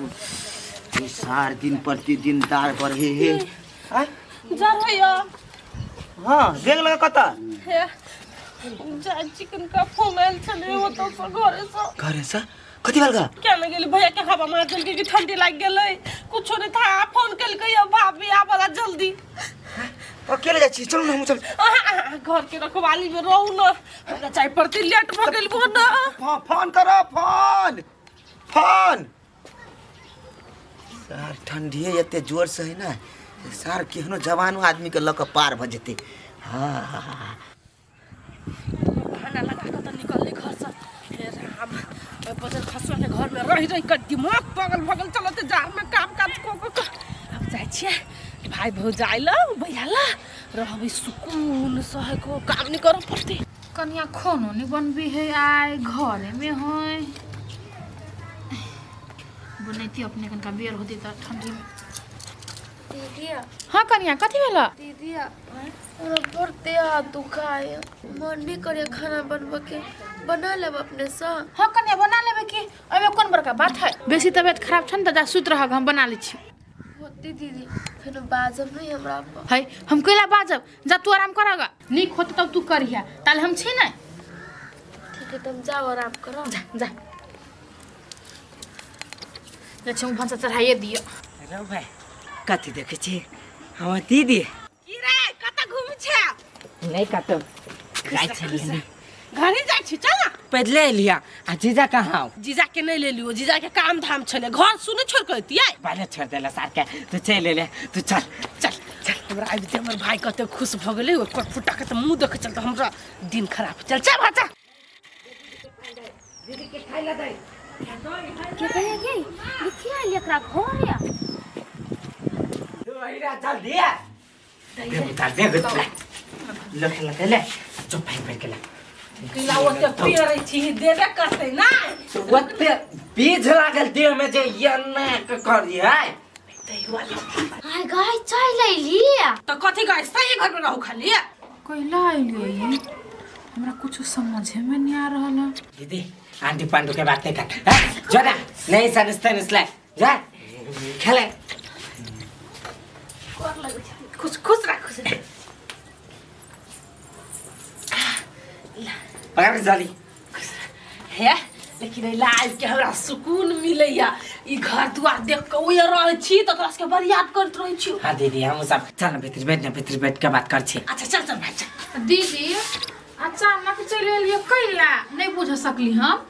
ई सार दिन प्रतिदिन दार बढ़े हे। आय? जा भैया। हाँ, देख लगा कतऽ। हे जा, चिकन का फोन आयल छलै ओतऽ से, घरे से। घरे से कथी भेल गा? क्या न गेली, भैया के हवा मार देलकै कि ठंडी लागि गेलै, कुछो नहीं था। फोन केलकै, अब भाभी आबला जल्दी। अकेले जाइ छी, चलू ने, हमहूँ चल। अहाँ अहाँ घर के रखवाली में रहू न, हमरा चाय पड़ती, लेट भऽ गेल भो न। फोन करो, फोन फोन। सार ठंडिए एते जोर से है ना सार, केहनो जवानो आदमी के लऽ कऽ पार भऽ जेतै। हाँ हाँ हाँ। बहाना लगा कऽ तऽ निकलली घरसँ। हे राम, ओहि बजर खसुआ के घर में रहि रहि कऽ दिमाग पागल भऽ गेल। चलत जाड़मे काम काज कऽ कऽ कऽ आब जाइ छियै भाइ भौजाइ लग, भैया लग रहबै सुकून से, एको काम नहि करऽ पड़तै। कनिया खानो नहीं बनबी है आइ, घरे में है, बनैती अपने कनिका बेर होती तऽ ठंडी में। दीदी। हाँ कनिया, कथी भेल? दीदी, हमरा बड़ देह हाथ दुखाय, मन नहीं करे खाना बनबऽ के, बना लेब अपने से? हाँ कनिया, बना लेबै की, ओहिमे कोन बड़का बात है? बेसी तबियत खराब छन तऽ जा सुति रहक, हम बना लै छी। होती दीदी, फेर बाजब नहीं हमरा पर। है, हम कैला बाजब? जा तू आराम करग, नीक होत तब तू करिहा, ताले हम छी ने। ठीक है, तुम जाओ आराम करो। जा जा जा छी, हम भनसा चढ़ाइए दियौ। रौ भाइ, कथी देखै छी हमर दीदी? की रे, कतऽ घुमै छै? नहि कतौ जाइ छलियै। घरे जाइ छी, चल ना। पैदले एलिया। आ जीजा कहाँ हौ? जीजा के नहि लेलियो, जीजा के काम धाम छलै, घर सुने छोड़ के अतियै। पहिले छोड़ देला सार के, तू चलि एले, तू चल। चल चल, हमरा आबि हमर भाई कते खुश भऽ गेलै, ओकर फुटा के तऽ मुँह देखै चल तऽ हमरा दिन खराब। चल चल भाचा। के कहिया गे, देखिए आइल एकरा घर या। जल्दी आ, दे उतार दे, उतार ले ले ले, चुप भाई बैठ के ले। कैला ओते पियरै छी, देबे करतै ना। ओते बीज लागल देह में जे ये ना के करी है। आय गाय, चाय लैली। तऽ कथी गाय, सही घर में रहू खाली। कैला अयलियै, हमरा कुछ समझे में नहीं आ रहल है। दीदी, आंटी पांडू के बात नहीं कर, हैं? जो ना नहीं सनस तनस ले जा खेले। खुश खुश रह, खुश रह। पकड़ के जाली। हे, लेकिन एहि लाइफ के हमरा सुकून मिलैया, ई घर दुआर देख के। ओए रहै छी तऽ तोरा सबके बड़ याद करैत रहै छी। हाँ दीदी, हम सब चल ना भीतर बैठ ना, भीतर बैठ के बात कर छी। अच्छा, चल चल भाई, चल। दीदी, अचानक चलि एलियै कैला, नहीं बुझ सकली हम।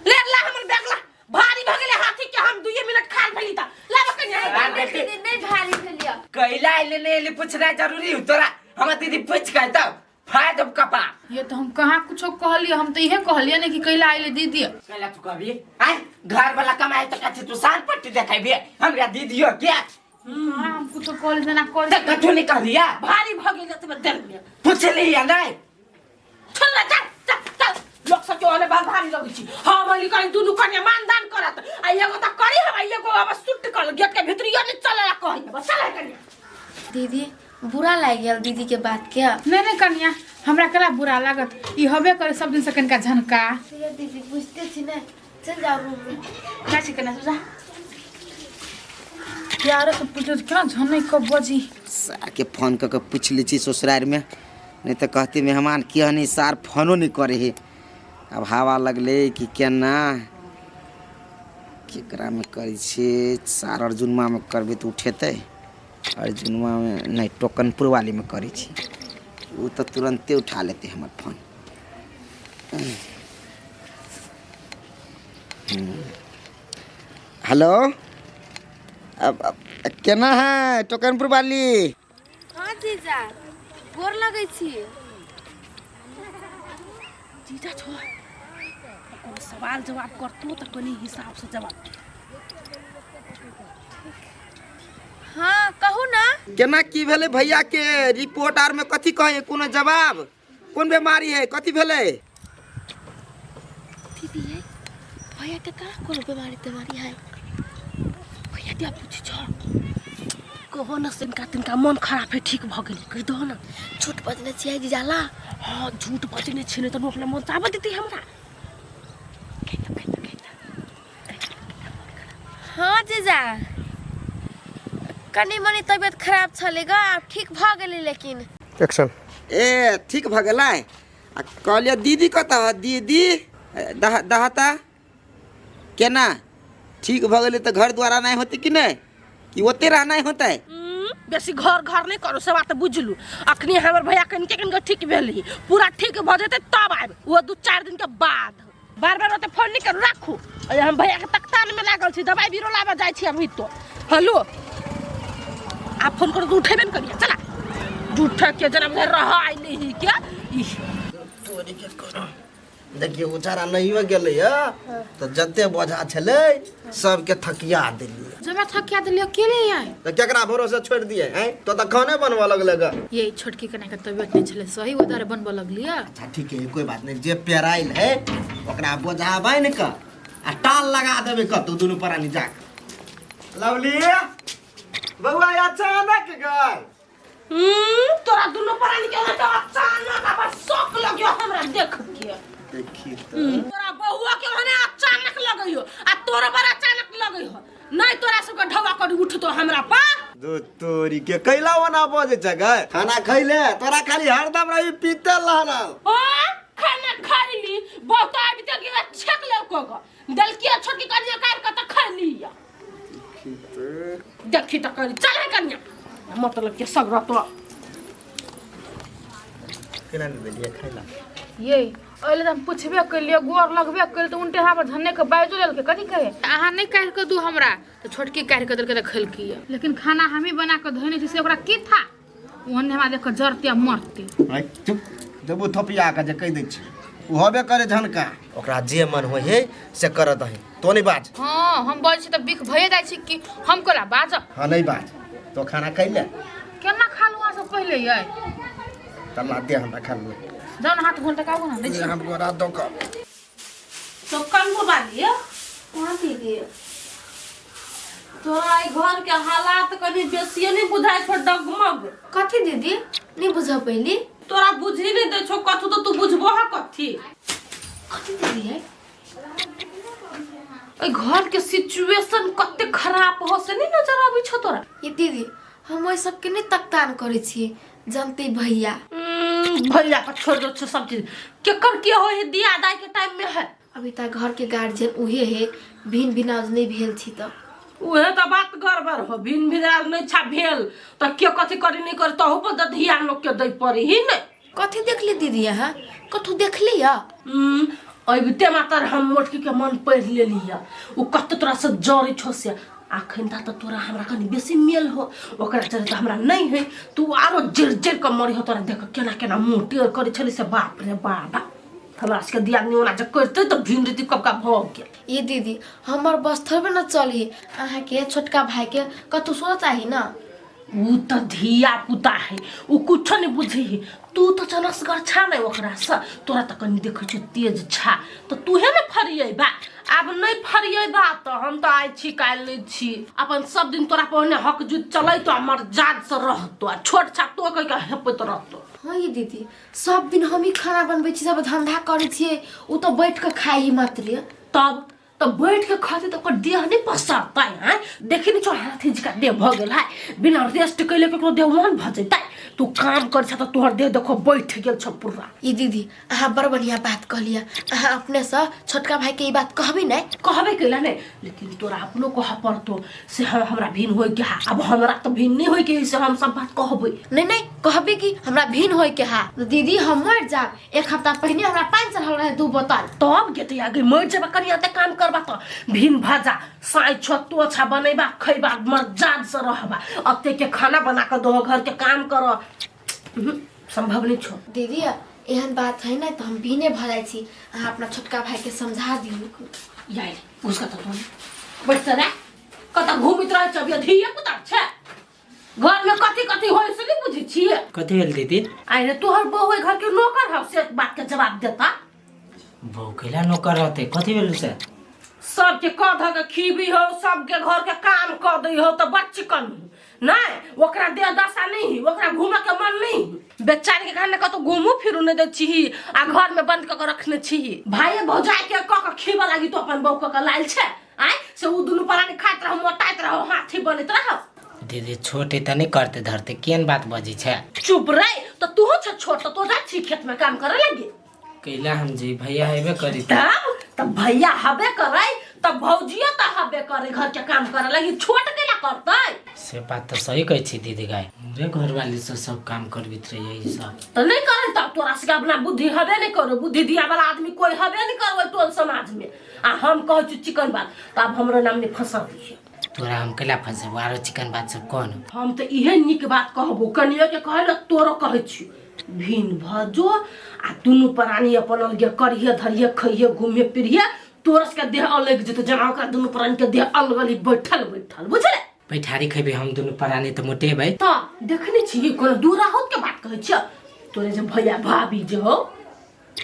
ले ला हमर बैग ला, भारी भऽ गेलै हाथी के, हम दुइये मिनट खाल भेली तऽ लाबऽ कनिया। बात बेटी। दीदी, नहीं भारी भेलिया। कैला एले नहीं एले पूछना जरूरी हो तोरा? हमर दीदी पूछ के तब फाड़ देब कपा। ये तो हम कहाँ कुछो कहलियै, हम तो इहे कहलियै ने कि कैला अयलै दीदी। कैला तू कहबी? आय घर वाला कमाए तो कथी तू सान पट्टी देखेबी हमरा दीदियो के? कहाँ हम कुछो कहली ना कहली। तऽ कथू नहीं कहलिया? भारी भऽ गेल तऽ देर में पूछली या नहीं? चल ना, चल चल चल। लोक सबके ओने बाल भारी लगै छी। हम अइली कहीं दुनू कन्या मानदान करत आ एगो तऽ करी हम, एगो अब सुट कर गेट के भीतरियो नहीं चले ला कही। बस चल कन्या। दीदी, बुरा लागि गेल दीदी के बात के? नहीं नहीं कन्या, हमरा केला बुरा लागत? ई हबे करे सब दिन से कनिका झनका। ठीक दीदी, बुझते छी ने, चल जाओ रूम में। जा छी कन्या, तू जा। यार से पूछलो केना झनै कब बजी। सार के फोन कऽ के पूछि लै छी ससुरारिमे, नहि तऽ कहती मेहमान किया नहीं सार फोनो नहि करै हे। आब हवा लगलै कि केना केकरामे करै छियै सार? अर्जुनमामे करबै तऽ उठेतै? अर्जुनमामे नहि, टोकनपुर वालीमे करै छी, ओ तऽ तुरन्ते उठा लेतै हमर फोन। हेलो, अब अब केना है टोकनपुर वाली? हाँ जीजा, गोर लगै छी। जीजा छो, कोनो सवाल जवाब करतो तऽ कनी हिसाब से जवाब दे। हाँ, कहू ना। केना की भेलै भैया के? रिपोर्ट आर में कथी कहे, कोनो जवाब? कोन बीमारी है, कथी भेलै? दीदी है, भैया के कहाँ कोनो बीमारी तेमारी है? भैया दिया पूछी छो, कहो न तिनका तिनका मन खराब है, ठीक भऽ गेलै, कहि दहो न। झूठ बजने छियै जीजाला। हाँ, झूठ बजने छै, नहि तऽ अपना मन से आबऽ देतै हमरा। कहि दऽ, कहि दऽ, कहि दऽ। हाँ जीजा, कनी मनी तबियत खराब छलै ग, आब ठीक भऽ गेलै लेकिन। एक्शन। ए ठीक भऽ गेलै। आ कहलियै दीदी कतऽ है? दीदी दहता केना ठीक भऽ गेलै तऽ घर द्वारा नहि होतै कि नहि, कि ओते रहनाइ होतै? बेसी घर घर नहि करू, से बात बुझलू। अखनी हमर भैया कनिके कनिके ठीक भेल ही, पूरा ठीक भऽ जेतै तब आबि, ओहो 2-4 दिन के बाद। बार बार ओते फोन नहि करू, राखू। अरे हम भैया के तकतान में लागल छी, दवाई बीरो लाबऽ जाइ छी अभी तो। हेलो, आप फोन करू तऽ उठेबे ने करिया। चला झूठा के जना बुझाइ रह आइ नहीं के। इह तोरी के करो। देखियौ बेचारा नहियो गेलै तऽ जते बोझा छलै सबके थकिया देलियै। जमा थकिया देलियै के ले आय? तऽ केकरा भरोसे छोड़ि दियै? आँय, तो तऽ खाने बनबऽ लगलै ग। ये छोटकी कना के तबियत नहीं छलै सही, ओहि दुआरे बनबऽ लगलियै। अच्छा ठीक है, कोई बात नहीं। जे पेराइल है ओकरा बोझा बान्हि कऽ आ टाल लगा देबै कतौ दुनू प्राणी जाके। लवली बौआ अचानक गए। तोरा दुनू प्राणी के तो अचानक आब शौक लगियो हमरा देख के। देखी तो तोरा बहुआ के ओने अचानक लगइयो आ तोरा पर अचानक लगइयो नहीं, तोरा सबके ढवा कर उठतो हमरा पर। दू तोरी के कैला ओना बजै छै गए? खाना खैले तोरा खाली हरदम रही पीते लहरल। ओ खाना खैली बहुत आबि त गेल, छेक लेलको ग, देलकी छोटकी कनिया काट के त खैली। देखी त करी चल है कनिया, मतलब के सब रहतो। केना नहि देलियै खाइला? ये ओहिले तऽ हम पुछबे केलियै, गोर लगबे केलियै तऽ उनटे हमरा पर झन्ने के बाजो लेलकै। कथी कहे अहाँ नहि काढ़ि कऽ दू हमरा, तऽ छोटकी काढ़ि कऽ देलकै तऽ खेलकी। लेकिन खाना हमही बना कऽ धोने छी से ओकरा की था, ओहने हमरा देख कऽ जरते आ मरते। आँय, चुप देबू थोपिया के जे कहि दै छी ओ होबे करे झनका। ओकरा जे मन होइ है से करऽ दही, तो नहीं बाज। हाँ हम बजै छी तऽ बिख भए जाइ छी कि हम कोला बाजब। हाँ नहीं बाज, तो खाना खैले केना खा लू अहाँ सब पहिले? ये तल्ला दे हमरा खा लू। जाउ ने हाथ घोल तक आबू ने दै छी। हम गोरा दऽ कऽ तो कनबो बाली। हाँ दीदी, तोरा ई घर के हालात कनि बेसिए नहीं बुझाइ छौ डगमग? कथी दीदी नहीं बुझ पैली? तोरा बुझी नहीं दै छौ कथू तऽ तू बुझबो है कथी? कथी दीदी है? ओहि घर के सिचुएशन कते खराब हो से नहीं नजर आबै छौ तोरा? ये दीदी, हम ओहि सबके नहीं तकतान करै छी, जानते भैया। भैया पर छोड़ दो सब चीज, केकर के होय है दिया दाई के टाइम में है। अभी तक घर के गार्जियन उहे है, भिन भिनाज नहीं भेल छी तऽ। उहे तऽ बात गड़बड़ हो, भिन भिनाज नहीं छा भेल तऽ के कथी करी नहीं करी तहु पर तऽ ध्यान लोग के दै पड़ी ही नहीं। कथी देखली दीदी अहाँ? कथू देखली या? अबिते मातर हम मोटकी के मन पढ़ि लेली या, उ कते तोरा से जरै छौ से। अखन ता तऽ तोरा हमरा कनि बेसी मेल हो, ओकरा चलते तऽ हमरा नहीं है। तू आरो जर जर के मरी हो, तोरा देख केना केना मुँह टेढ़ करै छली से बाप रे बाबा। हमरा सबके दियादनी ओना जे करतै तऽ भिन रीति कबका भऽ गेल। ये दीदी, हमर बस थोड़बे न चली, अहाँके छोटका भाई के कथू सोच चाही न। उ तऽ धिया पुता है, उ कुछो नहीं बुझी है। तू तऽ चनसगर छा नहीं ओकरा से, तोरा तऽ कनि देखै छियौ तेज छा तऽ तूहे ने फरियेबा। आब नहीं फरियेबा तऽ हम तऽ आइ छी काल्हि नहीं छी, अपन सब दिन तोरा पर ओहने हक जुत चलैतो आ मर्याद से रहतो आ छोट छा तो कहि के हेपैत रहतो। हाँ ये दीदी, सब दिन हम ही खाना बनबै छी, सब धंधा करै छियै, उ तऽ बैठ कऽ खाइ ही मात्र। तब तऽ बैठ के खाते तऽ ओकर देह नहीं पसरतै? हैं देखी नहीं छौ हाथी जकाँ देह भऽ गेल है, बिना रेस्ट कैले ककरो देह ओहन भऽ जेतै? तू काम कर छ तऽ तोहर देह देखो बैठ गेल छौ पूरा। ये दीदी, अहाँ बड़ बढ़िया बात कहलियै। अहाँ अपनेसँ छोटका भाईके ई बात कहबै नहि? कहबे कैला नहीं, लेकिन तोरा अपनो कह पड़तो से हम हमरा भिन होय के हा। अब हमरा तऽ भिन नहीं होय के है से हम सब बात कहबै। नहीं नहीं, कहबे कि हमरा भिन होय के हा दीदी, हम मर जाब। एक हफ्ता पहिने हमरा पानि चढ़ल रहे 2 बोतल। तब गे तऽ आगे मरि जेबा कनिया ते काम करबा तऽ भिन भजा साँझ छो तो अच्छा बनैबा खैबा मर्याद से रहबा, अते के खाना बना के दो, घर के काम कर संभव नहीं छो। दीदी एहन बात है ना तऽ हम भिने भऽ जाइ छी, अहाँ अपना छोटका भाई के समझा दियौ। यार उसका तो बैठ रे, कतऽ घूमित रहै छ धिया पुता छै घर में, कथी कथी होय से नहीं बुझै छियै। कथी भेल दीदी? आइ रे तोहर बहू घर के नौकर हौ से बात के जवाब देता। बहू कैला नौकर रहते? कथी भेल से? सबके कह धऽ के खीबी हो, सबके घर के काम कऽ दै हो तऽ बच्ची कन नहीं, ओकरा देह दशा नहीं, ओकरा घूमे के मन नहीं, बेचारी के घर में कतौ घूमू फिरू नहीं दै छिही आ घर में बंद कऽ के रखने छिही। भाई भौजाई के कऽ के खीबऽ लागी तो अपन बहू कऽ के लायल छै आय से उ दुनू प्राणी खाइत रहो मोटाइत रहो हाथी बनैत रहो। दीदी छोट है तऽ नहि करते धरते केहन बात बजै छै। चुप रे तो तू छ छोट तो जा छी खेत में काम करे लगी। कैला हम जी भैया हेबे करी तब तब भैया हबे करे तब भौजियो त हबे करे घर के काम करे लगी छोट केला करतै। से बात तो सही कहै छी दीदी गाय हमरे घरवाली से सब काम करबित रहिए ई सब तो नहीं करे तब तोरा से अपना बुद्धि हबे नहीं करो बुद्धि दिया वाला आदमी कोई हबे नहीं करो टोल समाज में आ हम कहै छी चिकन बात त अब हमरो नाम नहीं फंसा दिए। तोरा हम कैला फंसेबो आरो चिकन बात सब कौन। हम तो इहे निक बात कहबो कनियो के कहलो तोरो कहै छी भिन भजो आ दुनू प्राणी अपन अलगे करिहे धरिहे खइहे घूमिहे फिरिहे तोरस के देह अलग जेतो जेना ओकरा दुनू प्राणी के देह अलग अलग बैठल बैठल बुझले। बैठारी खेबे हम दुनू प्राणी तो मोटेबै। त देखने छी कोनो दूरा होत के बात कहै छियै तोरे जे भैया भाभी जे हो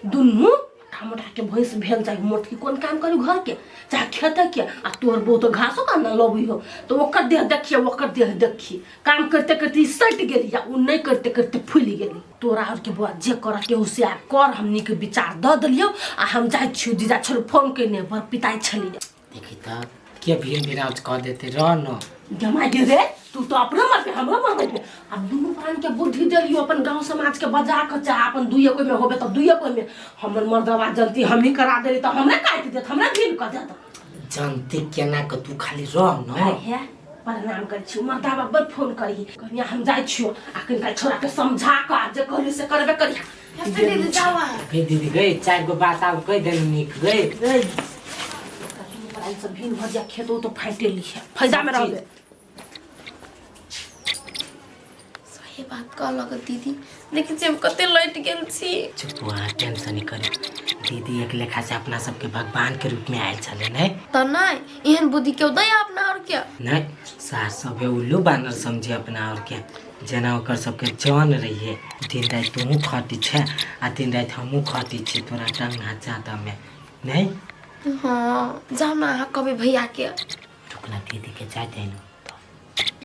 दुनू मोटा मोटा के भैंस भेल जाय मोटकी कोन काम करू घर के चाहे खेत के आ तोहर बहुत घासो का ना लबी हो तो ओकर देह देखिए ओकर देह देखिए काम करते करते सटि गेली आ उ नहीं करते करते फूलि गेली। तोरा और के बौआ जे कर के हो से कर हमनी के विचार द देलियो आ हम जाइ छियो जीजा छलु फोन केने पर पिताई छलिए। देखी त के भिन भिनाउज कह देते रह न जमा गे रे तू तो अपना मरबे हमरो मरबे। अब दुनू प्राण के बुद्धि देलियो अपन गांव समाज के बजा के चाहे अपन दुइये कोई में होबे त दुइये कोई में हमर मर्दवा जनती हम ही करा देली त हमरे काटि देत हमरे भिन क देत। जनती केना के तू खाली रह न। हे प्रणाम कर छी मर्दवा बड़ फोन करी कनिया हम जाइ छियो आ कनिका छोरा के समझा के आ जे कहली से करबे करिया। दीदी जाओ अहाँ। गई दीदी गई चार गो बात आब कह देलू नीक गई। सब भिन भजिया खेतो तो फाइटे ली है फायदा में रहबे। सही बात कहलक दीदी देखै छी हम कते लटि गेल छी। चुप हुआ टेंशन नहीं करे दीदी एक लेखा से अपना सबके भगवान के रूप में आयल छले नहीं त नहीं एहन बुद्धि केओ दै अपना और के नहीं सार सबे उल्लू बानर समझे अपना और के जेना ओकर सबके जन रहिए दिन राति तोहूँ खटी छे आ दिन राति हमहूँ खटी छी तोरा टंग हाथ जाता में नहीं। हाँ जाओ ना अहाँ कभी भैया के रुकना दीदी के जाते हैं